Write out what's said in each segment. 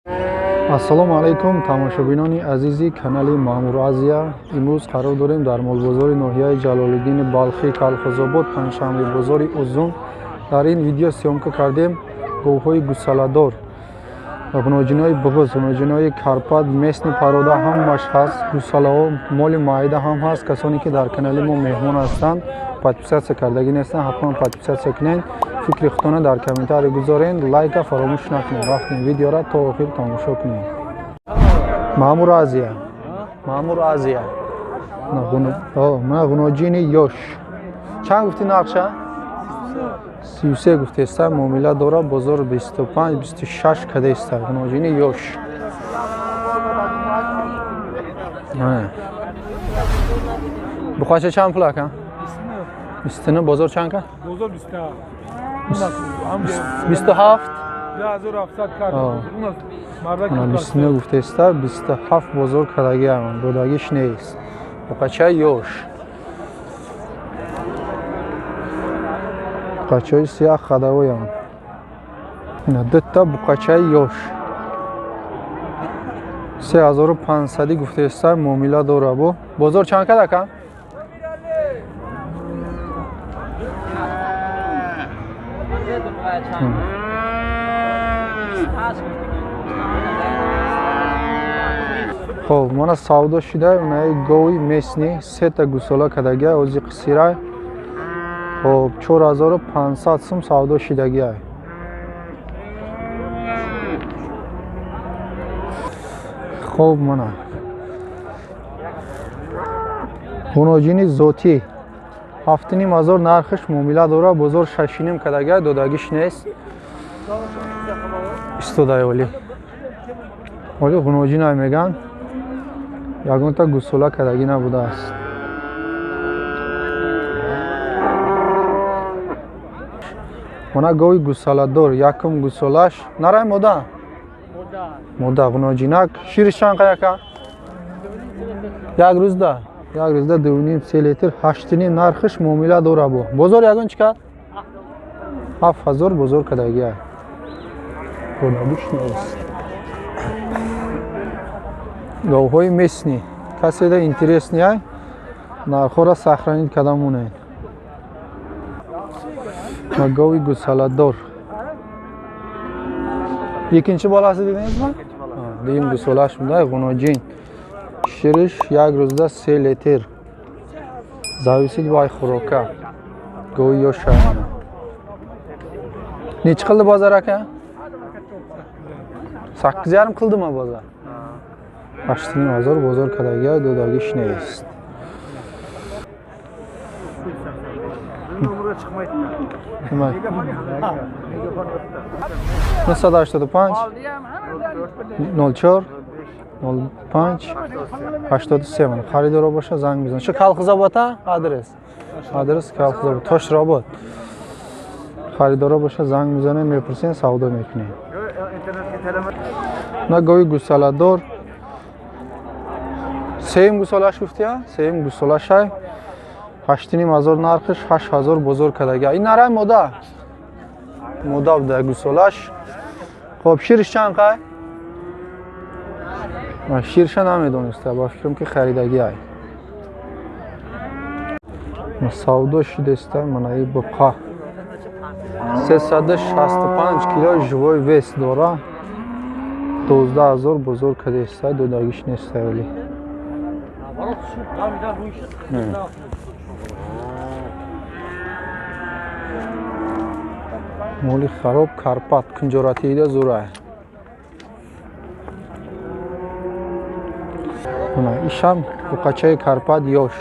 Ассалому алайкум тамошобинони азизи канали Маъмур Азия. Имрӯз қарор дорем дар молбозори ноҳияи Ҷалолиддини Балхӣ, Калхозобод, панҷшанбе бозори Узун. Дар ин видео съёмка кардем говҳои гусаладор, ғуноҷинои буғуз, ғуноҷинои карпат, местни парода ҳамаш ҳаст, гусалаҳо, моли маида ҳам ҳаст. Касоне ки дар канали мо меҳмон ҳастанд, подписаться кардагӣ нестанд, ҳатман подписаться кунед. Фикри худтона дар комментарий гузоред, лайка фаромӯш накунед. Рафтем видеора то охир тамошо кунед. Маъмур Азия, Маъмур Азия. Мана ғуноҷини ёш. Чанд гуфти нархша? 33 гуфтеста, муомила дора, бозор 25 26 кадеста. Ғуноҷини ёш. Буқача чанд пул ака? 29. Бозор чанд ка? Бозор 27. 27. 2700 кард. 29 гуфтеста, 27 бозор кардагиам, додагиш нест. Буқача ёш. Буқачаи сиях хадавоям. Ина дутта буқачаи ёш. 3500 гуфтеста, муомила дора бо. Бозор чанд кад ака? Хоб, мана савдо шуда, унаи гови местни, сета гусола кардагия, ози қисирай. Хоб, 4500 сум савдо шидагия. Хоб, мана ғуноҷини зотӣ 7500 нархиш, муомила дора, бозор 6,5 кардагия, додагиш нест. Истодай оли. Оли ғуноҷинай меган. Ягонта гусола кардагӣ набудааст. Мана гови гусаладор, якум гусолаш. Нарай мода? Мода, ғуноҷинак. Шириш чанд қаяка? Як рӯзда. Як рӯзда 2,5-3 литр, 8,5 нархиш, муомила дора бо. Бозор ягон чӣ кард? 7000 бозор кардагия. Додагиш нест. Говҳои местни. Каседа интересни ай, нархҳоро сохранить карда монед. Ва гови гусаладор. Иккинчи боласи дидингизми? Дуюм гусолаш буда, ғуноҷин. Шириш як рӯзда 3 литр. Зависит бай хӯрока. Гови ёша. Nechi qildi bozor aka? 8,5 qildimi bozor? 8,5 bozor kadaga dodagish neст. Nima? 985 04 05 83. Mana xaridor bo'lsa zanг bizan. Shu Kalxizobodda adres. Adres Kalxizobod, Toshrobod. Xaridor bo'lsa занг мезанем, мепурсем, савдо мекунем. На гови гусаладор. Сеюм гусолаш гуфтия? Сеюм гусолашай. 8,5 нархиш, 8000 бозор кардагия. Ин нарай мода. Мода буда гусолаш. Хоб, шириш чанд қай? Ширша намедониста, ба фикрам ки харидагиай. Савдо шудеста, мана и буқа. 365 кило живой вес дора. 12000 бозор кардеста, додагиш неста вали. Моли хароб карпат кунҷоратида зурай. Ишам буқачаи карпат ёш.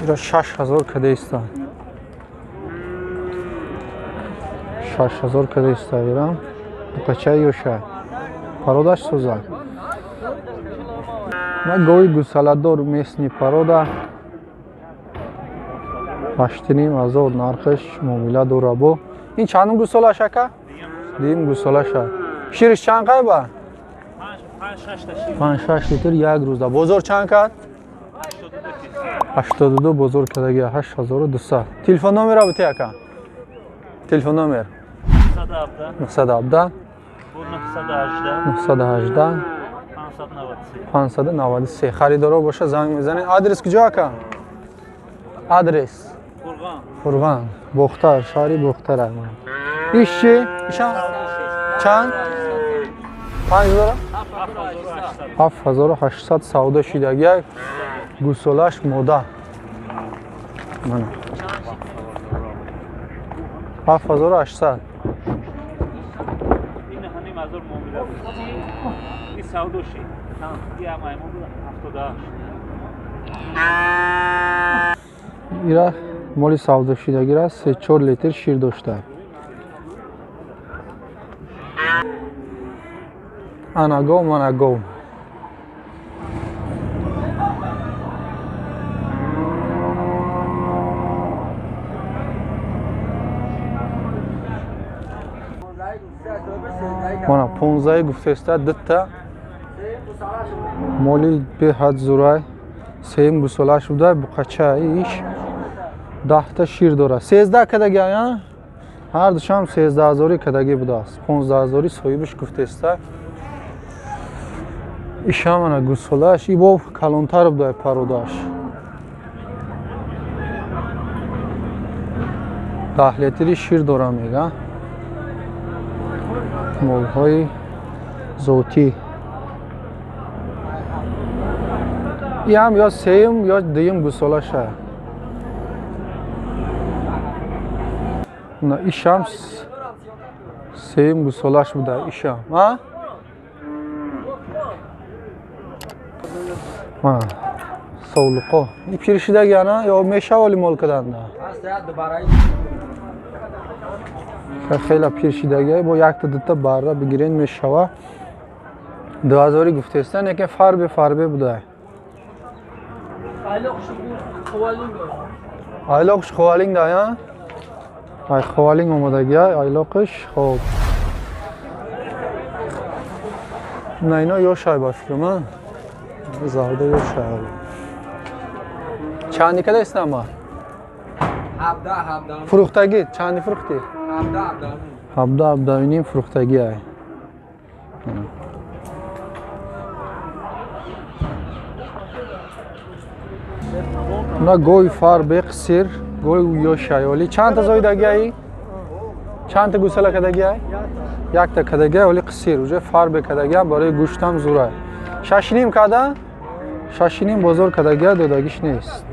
Ира 6000 кадеста. 6000 кадеста ирам. Буқачаи ёша. Пародаш соза. Ма гови гусаладор местни парода. 8,5 нархиш, муомила дора бо. Ин чандум гусолаш ака? Дуюм гусолаша. Шириш чанд қай ба? 5-6 литр як рӯзда. Бозор чанд кард? 82 бозор кардагия, 8200. Телефон номера бути ака? Телефон номер? 917 918 593. Харидоро боша занг мезанед. Адрес куҷо ака? Адрес? Қурғон. Бохтар, шаҳри Бохтар. Иш чи? Иша? Чанд? 5000? 7800 савдо шидагиак. Гусолаш мода. Мана. 7800. Ира моли савдошидагира 3-4 литр шир дошта. Ана гов, мана гов. Мана 15 гуфтеста дитта моли беҳад зурай сеюм гусолаш буда буқача иш 10та шир дорад. 13 кадаги ая ҳар душам 13 000 кадаги будааст. 15 000 соҳибаш гуфтеста. Ишам ана гусолаш ибо калонтар буда пародаш. 10 литри шир дора мега. Молҳои зотӣ. Ям ё сеюм ё дуюм гусолаша. На ишам сеюм гусолаш буда ишам. А? Ма совлуқо. И пиршидаги ана ё мешаволи мол каданда. Хеле пиршидаги бо якта дута барра бигирен мешава. 2000 гуфтестан, яке фарбе фарбе буда. Айлоқш ховалинг да, я? Ай ховалинг омадаги, айлоқш хоб. На ино ёшай ба фикрам, а? Зарда ёшай. Чанди када истама? 17. Фурӯхтагӣ чанди фурӯхтӣ? 17. 17 ним фурӯхтагӣ ай. На гови фарбе қисир, гови ёшай оли. Чандта зоидаги ай? Чандта гусала кадаги ай? Якта кадаги ай, оли қисир. Уже фарбе кадаги ай, барои гӯштам зурай. 6.5 када? 6.5 бозор кадаги ай, додагиш нест.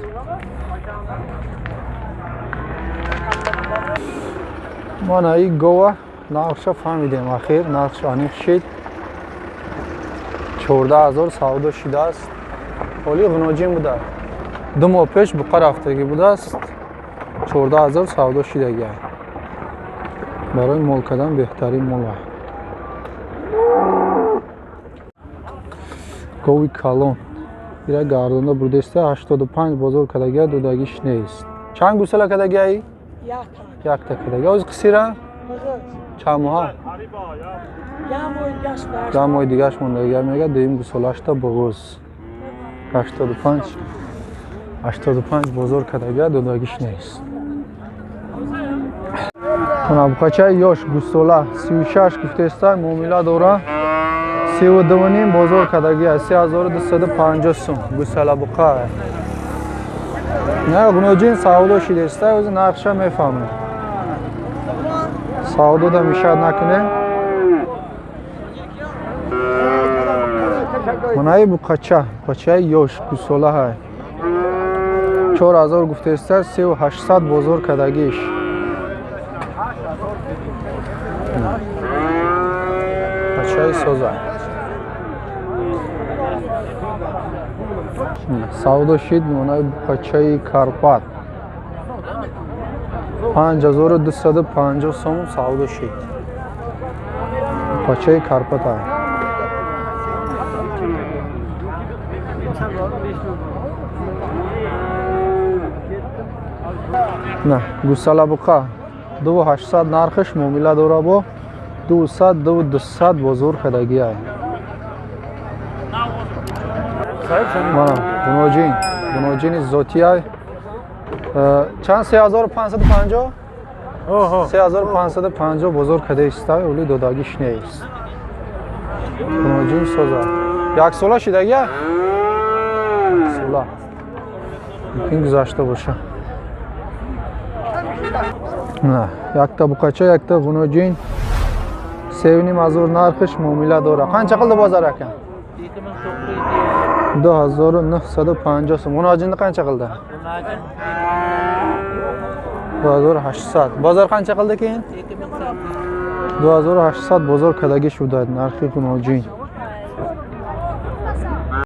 Мана и гова нархша фаҳмидем ахир, нархш аниқ шид. 14 000 савдо шидааст. Оли ғуноҷин буда. 2 моҳ пеш буқа рафтагӣ будааст. 14 000 савдо шидагӣ. Барои мол кардан беҳтарин мол. Гови калон. Ира гардонда бурдеста 85 бозор кардагӣ, додагиш нест. Чанд гусала кардагӣ ай? Якта кардагӣ. Оз қисира? Чанд моҳа? Як моҳи дигаш мондагӣ мега, дуюм гусолашта буғуз. 85 бозор кардагӣ, додагиш нест. Буқачаи ёш гусола 36 гуфтеста, муомила дора. 32.5 бозор кардагӣ, 3250 сум гусала буқа. Не, ғуноҷин савдо шидеста, ози нархша мефаҳмем. Савдо да мешад накунем. Манаи буқача, буқачаи ёш гусола ҳай. 4000 гуфтеста, 3800 бозор кардагиш. Бачаи соза. Савдо шид манаи буқачаи Карпат. 5250 сом савдо шид. Буқачаи Карпат ай. На, гусала буқа 2800 нархш муомила дора бо 200 200 бозор кардагӣ ай. Мана гуноҷин, гуноҷини зотӣ ай. Чанд 3550? 3550 бозор карда иста, оли додагиш нест. Ғуноҷин соза. Як сола шидагия? Сола. Мумкин гузашта боша. На, якта буқача, якта ғуноҷин. 3500 нархиш муомила дора. Қанча қилди бозор ака? 2950 сум. Ғуноҷинни қанча қилди? 2800. Бозор қанча қилди keyin? 2800 бозор кадаги шудад нархи ғуноҷин.